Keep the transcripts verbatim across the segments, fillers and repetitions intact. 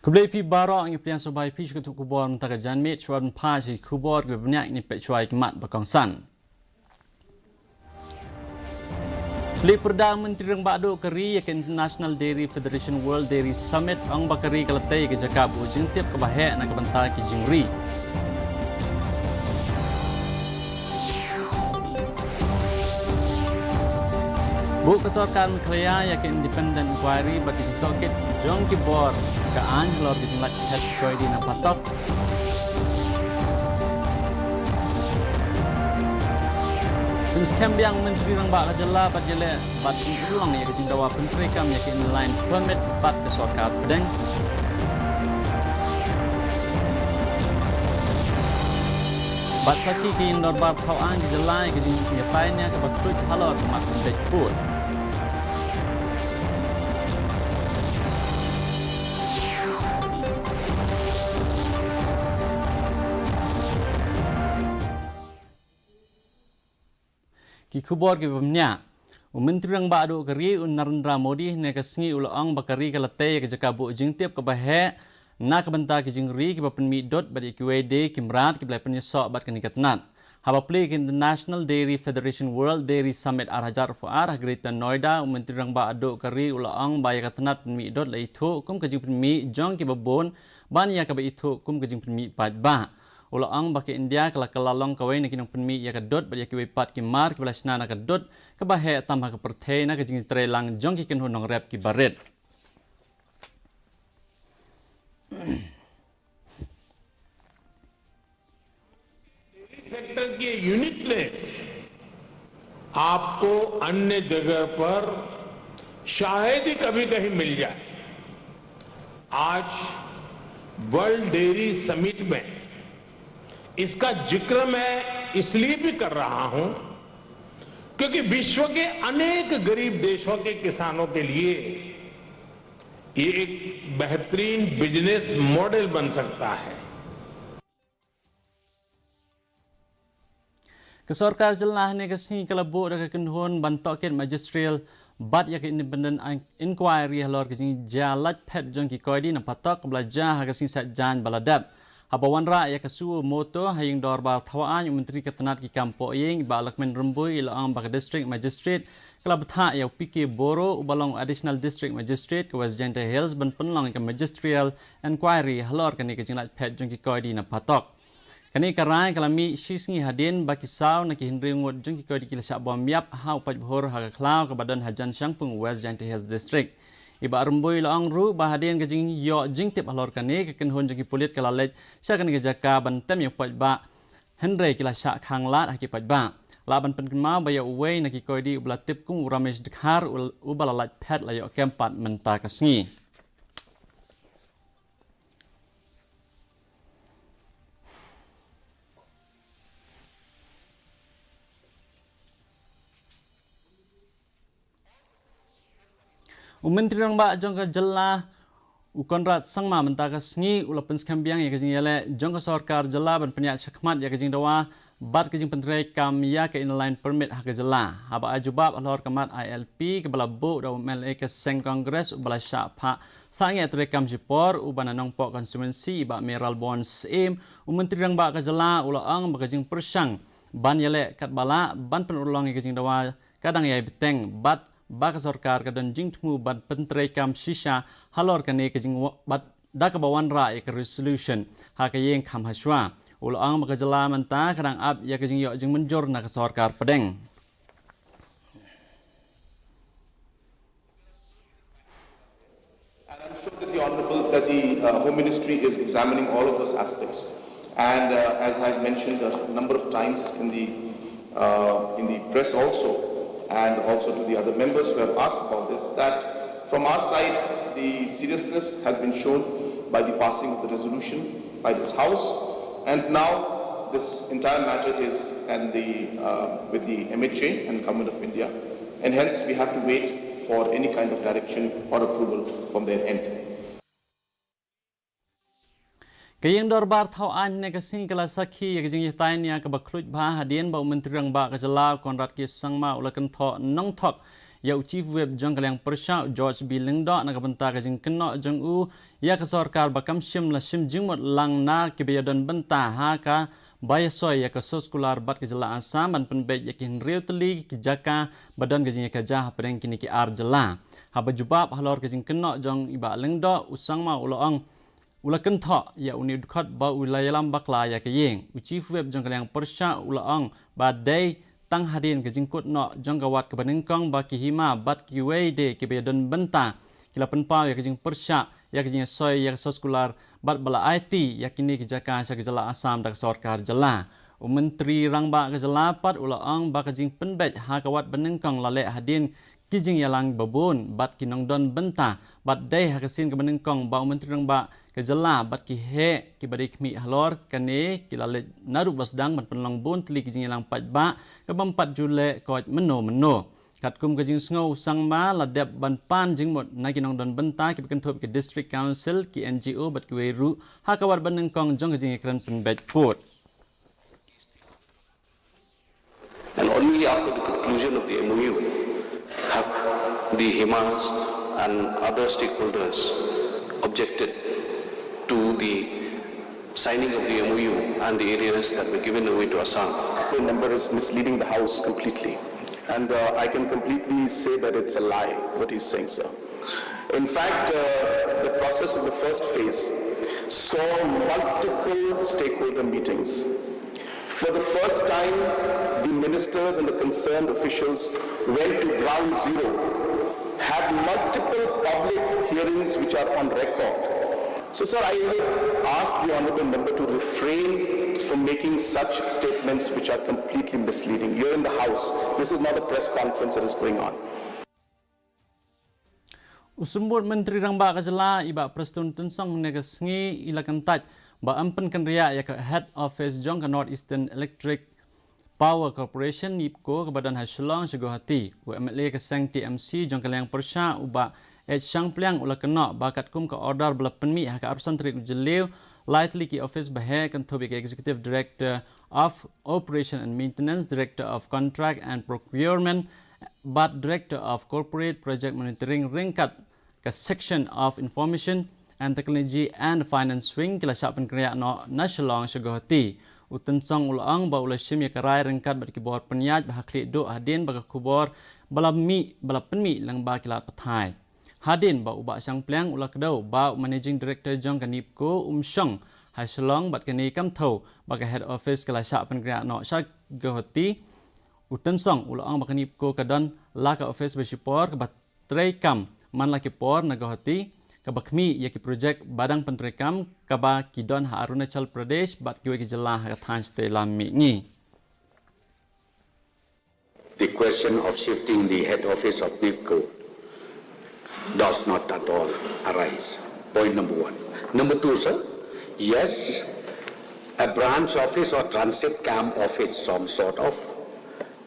Khublei phi baroh, ngi pdiang sngewbha ïa phi sha ka tu khubor mynta ka janmiet. Shuwa ban phai sha ki khubor kiba bniah, ngin peit shuwa ïa ki mat ba kongsan. Plie pyrda u Myntri Rangbah Duh ka ri ïa ka International Dairy Federation World Dairy Summit, ong ba ka ri ka la tei ïa ka jaka buh jingtip kaba heh na ka bynta ki jingri. Buh ka sorkar Meghalaya ïa ka independent inquiry bad ka jingtohkit jong ki bor ka aiñ halor ka jinglait phet koidi na phatok. Pynskhem biang Myntri Rangbah ka jylla bad ïaleh bad pynurlong ïa ka jingdawa pyntreikam ïa ka inner line permit bad ka sorkar pdeng. Bad sakhi ka Ïing Dorbar Thaw Aiñ ka jylla ïa ka jingïatai nia kaba khuid halor ka mat pynbeit pud. Ki khubor kiba bniah. U Myntri Rangbah Duh ka ri u Narendra Modi hynne ka sngi u la ong ba ka ri ka la tei ïa ka jaka buh jingtip kaba heh na ka bynta ki jingri kiba pynmih dud bad ïa kiwei de ki mrad kiba la pynïasoh bad kane ka tnat. Haba plie ïa ka International Dairy Federation World Dairy Summit ar hajar arphew ar ha Greater Noida, u Myntri Rangbah Duh ka ri u la ong ba ïa ka tnat pynmih dud la ithuh kum ka jingpynmih jong kiba bun ban ïa kaba ithuh kum ka jingpynmih paidbah. U la ong ba ka India ka la kylla long kawei na ki nongpynmih ïa ka dud bad ïa kiwei pat ki mar kiba la shna na ka dud kaba heh tam ha ka pyrthei na ka jingtreilang jong ki kynhun nongrep kiba rit. डेयरी सेक्टर की यूनिकनेस आपको अन्य जगह पर शायद ही कभी कहीं मिल जाए। आज वर्ल्ड डेयरी समिट में इसका जिक्र मैं इसलिए भी कर रहा हूं, क्योंकि विश्व के अनेक गरीब देशों के किसानों के लिए ये एक बेहतरीन बिजनेस मॉडल बन सकता है। Ka sorkar jylla hynne ka sngi ka la buh da ka kynhun ban tohkit magisterial bad ïa ka independent in-, inquiry halor ka jingjia lait phet jong ki koidi na phatok kaba la jia ha ka sngi Saitjaiñ ba la dep. Haba wanrah ïa ka suo moto ha Ïing Dorbar Thaw Aiñ, u Myntri ka tnat ki kam pohïing, i Bah Lahkmen Rymbui, i la ong ba ka District Magistrate ka la bthah ïa u P K Boro, uba long Additional District Magistrate ka West Jaintia Hills, ban pynlong ïa ka magisterial inquiry halor kane ka jinglait phet jong ki koidi na phatok. Kane ka rai ka la mih shi sngi hadien ba ki saw na ki hynriew ngut jong ki koidi ki la shah bom ïap ha u paidbah ha ka khlaw kaba don hajan Shangpung, West Jaintia Hills District. I Bah Rymbui i la ong ruh ba hadien ka jingïoh jingtip halor kane, ka kynhun jong ki pulit ka la leit sha kane ka jaka ban tem ïa u paidbah, hynrei ki la shah khang lad ha ki paidbah. Lah ban pynkynmaw ba ïa uwei na ki koidi uba la tip kum u Ramesh Dkhar u-, uba la lait phet la ïoh kem pat mynta ka sngi. U Myntri Rangbah jong ka jylla, u Conrad Sangma, mynta ka sngi u la pynskhem biang ïa ka jingïaleh jong ka sorkar jylla ban pynïaid shakhmat ïa ka jingdawa bad ka jingpyntreikam ïa ka Inner Line Permit ha ka jylla. Haba ai jubab halor ka mat I L P kaba la buh da u M L A ka seng Congress uba la shah phah sangeh treikam shipor uba na Nongpoh constituency, i Bah Mayralborn Syiem, u Myntri Rangbah ka jylla u la ong ba ka jingpyrshang ban ïaleh katba lah ban pynurlong ïa ka jingdawa ka dang ïai bteng bad ba ka sorkar ka don jingthmu ban pyntreikam shisha halor kane ka jingwa-, bad da kaba wanrah ïa ka resolution ha ka ïing kham hashwa. U la ong ba ka jylla mynta ka dang ap ïa ka jingïoh jingmynjur na ka sorkar pdeng. And I'm sure that the Honorable, that the, uh, Home Ministry is examining all of those aspects. And, uh, as I've mentioned a number of times in the, uh, in the press also, and also to the other members who have asked about this, that from our side, the seriousness has been shown by the passing of the resolution by this House, and now this entire matter is and the, uh, with the M H A and Government of India, and hence we have to wait for any kind of direction or approval from their end. Ka Ïing Dorbar Thaw Aiñ hynne ka sngi ka la sakhi ïa ka jingïatai nia kaba khluit bha hadien ba u Myntri Rangbah ka jylla u Conrad K Sangma u la kynthoh nongthok ïa u Chief Whip jong ka liang pyrshah, u George B Lyngdoh, na ka bynta ka jingkynnoh jong u ïa ka sorkar ba kam shym la shim jingmut lang na kiba ïadon bynta ha kaba ïasoi ïa ka soskular bad ka jylla Assam ban pynbeit ïa ki hynriew tylli ki jaka ba don ka jingïakajia hapdeng kine ki ar jylla. Haba jubab halor ka jingkynnoh jong i Bah Lyngdoh, u Sangma u la ong, u la kynthoh ïa une u dkhot ba u la ïalam bakla ïa ka ïing. U Chief Whip jong ka liang pyrshah u la ong ba dei tang hadien ka jingkut noh jong ka wat kaba nyngkong ba ki hima bad kiwei de kiba ïadon bynta ki la pynpaw ïa ka jingpyrshah ïa ka jingïasoi ïa ka soskular bad ba la aiti ïa kine ki jaka sha ka jylla Assam da ka sorkar jylla. U Myntri Rangbah ka jylla pat u la ong ba ka jingpynbeit ha ka wat ba nyngkong la leh hadien ki jingïalang babun bad ki nongdon bynta, bad dei ha ka sien kaba nyngkong ba u Myntri Rangbah ka jylla bad ki heh kiba dei khmih halor kane ki la leit naduh ba sdang ban pynlong bun tylli ki jingïalang paidbah kaba ym pat ju leh koit mynno mynno. Katkum ka jingsngew, u Sangma la dep ban pan jingmut na ki nongdon bynta kiba kynthup ki District Council, ki N G O bad kiwei ruh ha ka wat ba nyngkong jong ka jingïakren pynbeit pud. And only after the conclusion of the M O U have the Himas and other stakeholders objected to the signing of the M O U and the areas that were given away to Assam. The number is misleading the House completely. And uh, I can completely say that it's a lie, what he's saying, sir. In fact, uh, the process of the first phase saw multiple stakeholder meetings. For the first time, the ministers and the concerned officials went to ground zero, had multiple public hearings which are on record. So, sir, I would ask the honorable member to refrain from making such statements which are completely misleading. You're in the House. This is not a press conference that is going on. U Symbud Myntri Rangbah ka jylla, i Bah Prestone Tynsong, hynne ka sngi i la kyntait ba yn pynkynriah ïa ka head office jong ka North Eastern Electric Power Corporation, NEEPCO, kaba don ha Shillong sha Guwahati. U M L A ka seng T M C jong ka liang pyrshah, u Bah H Shangpliang, u la kynnoh ba katkum ka order ba la pynmih ha ka arphew san tarik u Jylliew, lai tylli ki office ba heh, kynthup ïa ka Executive Director of Operation and Maintenance, Director of Contract and Procurement, bad Director of Corporate Project Monitoring ryngkat ka Section of Information and Technology and Finance Wing, ki la shah pynkynriah noh na Shillong sha Guwahati. U Tynsong u la ong ba u la shim ïa ka rai ryngkat bad ki bor pynïaid ba ha khlieh duh hadien ba ka khubor ba la mih, ba la pynmih lyngba ki lad pathai. Hadien ba u Bah Shangpliang u la kdew ba u Managing Director jong ka NEEPCO um shong ha Shillong bad kane kam thew ba ka head office ka la shah pynkynriah noh sha Guwahati, u Tynsong u la ong ba ka NEEPCO ka don la ka office ba shipor kaba treikam man la ki por na Guwahati, kaba khmih ïa ki project ba dang pyntreikam kaba ki don ha Arunachal Pradesh bad kiwei ki jylla ha ka thaiñ shatei lam mihngi. The question of shifting the head office of NEEPCO does not at all arise. Point number one. Number two, sir, yes, a branch office or transit camp office, some sort of,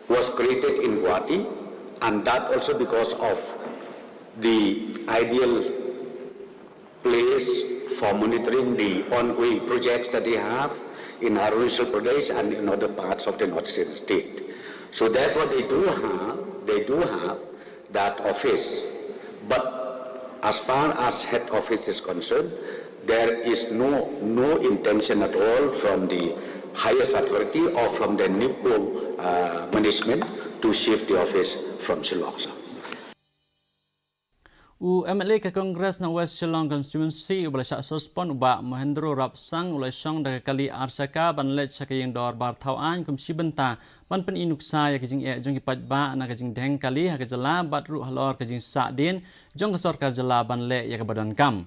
was created in Guwahati, and that also because of the ideal place for monitoring the ongoing projects that they have in Arunachal Pradesh and in other parts of the northeastern state. So therefore they do have, they do have that office. But as far as head office is concerned, there is no, no intention at all from the highest authority or from the NEEPCO uh, management to shift the office from Shillong, sir. U M L A ka Congress na West Shillong Constituency uba la shah suspend, u Bah Mohendro Rapsang, u la shong da ka kali ar shaka ban leit sha ka ïing dorbar thaw aiñ kum shi bynta ban pyni nuksa ïa ka jingeh jong ki paidbah na ka jingdheng kali ha ka jylla bad ruh halor ka jingsahdien jong ka sorkar jylla ban leh ïa kaba donkam.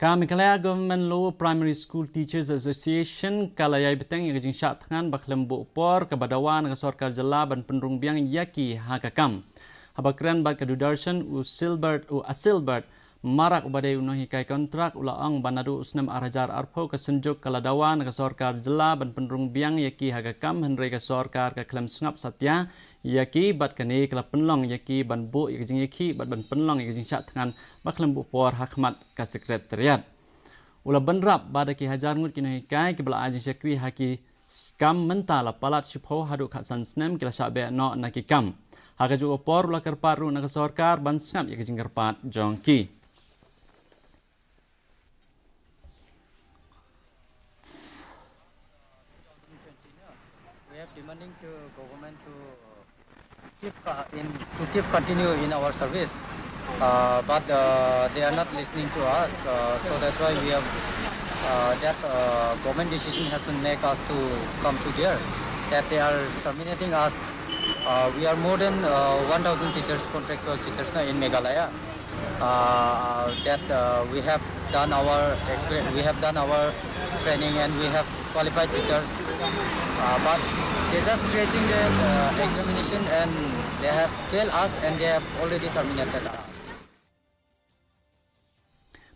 Ka Meghalaya Government Lower Primary School Teachers Association ka la ïai bteng ïa ka jingshah thngan ba khlem buh por kaba dawa na ka sorkar jylla ban pynrung biang ïa ki ha ka kam. Haba kren bad ka Doordarshan, u Silbert, u Asilbert Marak uba dei u nonghikai kontrak u la ong ba naduh u snem ar hajar arphew ka Synjuk ka la dawa na ka sorkar jylla ban pynrung biang ïa ki ha ka kam, hynrei ka sorkar ka khlem sngap satia ïa ki, bad kane ka la pynlong ïa ki ban buh ïa ka jingïakhih bad ban pynlong ïa ka jingshah thngan ba khlem buh por ha khmat ka Secretariat. U la bynrap ba da ki hajar ngut ki nonghikai kiba la ai jingshakri ha ki kam mynta la palat shiphew haduh khatsan snem ki la shah beh noh na ki kam. Ha kajuh ka por u la kyrpad ruh na ka sorkar ban sngap ïa ka jingkyrpad jong ki. We have demanding to government to keep, uh, in, to keep continue in our service. Uh, but, uh, they are not listening to us. Uh, so that's why we have, uh, that, uh, government decision has been make us to come to there, that they are terminating us. Uh, we are more than, uh, one thousand teachers, contractual teachers now in Meghalaya. Uh, that, uh, we have done our experience, we have done our training and we have qualified teachers. Uh, but they just creating the, uh, examination and they have failed us and they have already terminated us.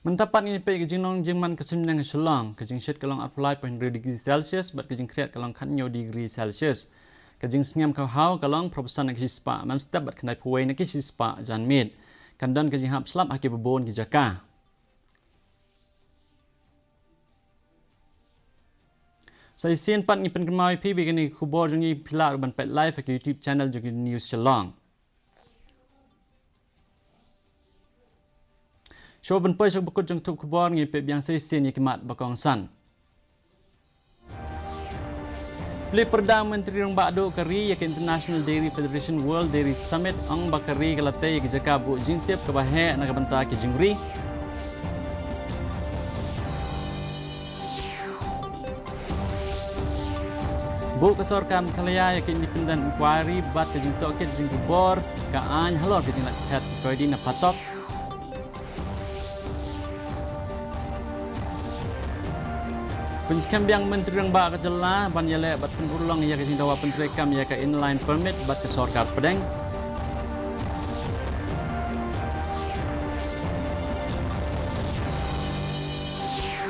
Mynta pat ngin peit ka jinglong jingman ka suiñbneng ha Shillong. Ka jingshit ka long arphew lai point hynriew degree Celsius bad ka jingkhriat ka long khathynñiew degree Celsius. Ka jingsngem ka haw ka long phraphew san na ki shispah mynstep bad khyndaiphew wei na ki shispah janmiet. Kan don ka jinghap slap ha kiba bun ki jaka. Sa shisien pat ngi pynkynmaw ïa phi ba kane ka khubor jong ngi phi lah ruh ban peit live ha ka YouTube channel jong ka News Shillong. Shuwa ban poi sha ka bakut jong ka thup khubor, ngin peit biang sa shisien ïa ki mat ba kongsan. Plie pyrda Myntri Rangbah Duh ka ri ïa ka International Dairy Federation World Dairy Summit, ong ba ka ri ka la tei ïa ka jaka buh jingtip kaba heh na ka bynta ki jingri. Buh ka sorkar Meghalaya ïa ka independent inquiry bad ka jingtohkit jingkhubor ka aiñ halor ka jinglait phet ki koidi na Phatok. Pynskhem biang Myntri Rangbah ka jylla ban ïaleh bad pynurlong ïa ka jingdawa pyntreikam ïa ka inline permit bad ka sorkar pdeng.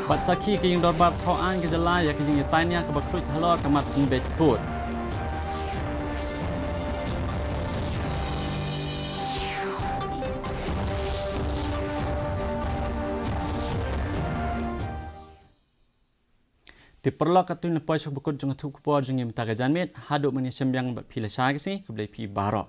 Bad sakhi ka ïing dorbar thaw aiñ ka jylla ïa ka jingïatai nia kaba khluit halor ka mat pynbeit pud. Te paralok, katto ngi la poi sha ka bakut jong ka thup khubor jong ngi mynta ka janmiet. Haduh ban ïashem biang bad phi lashai ka sngi, khublei phi baroh.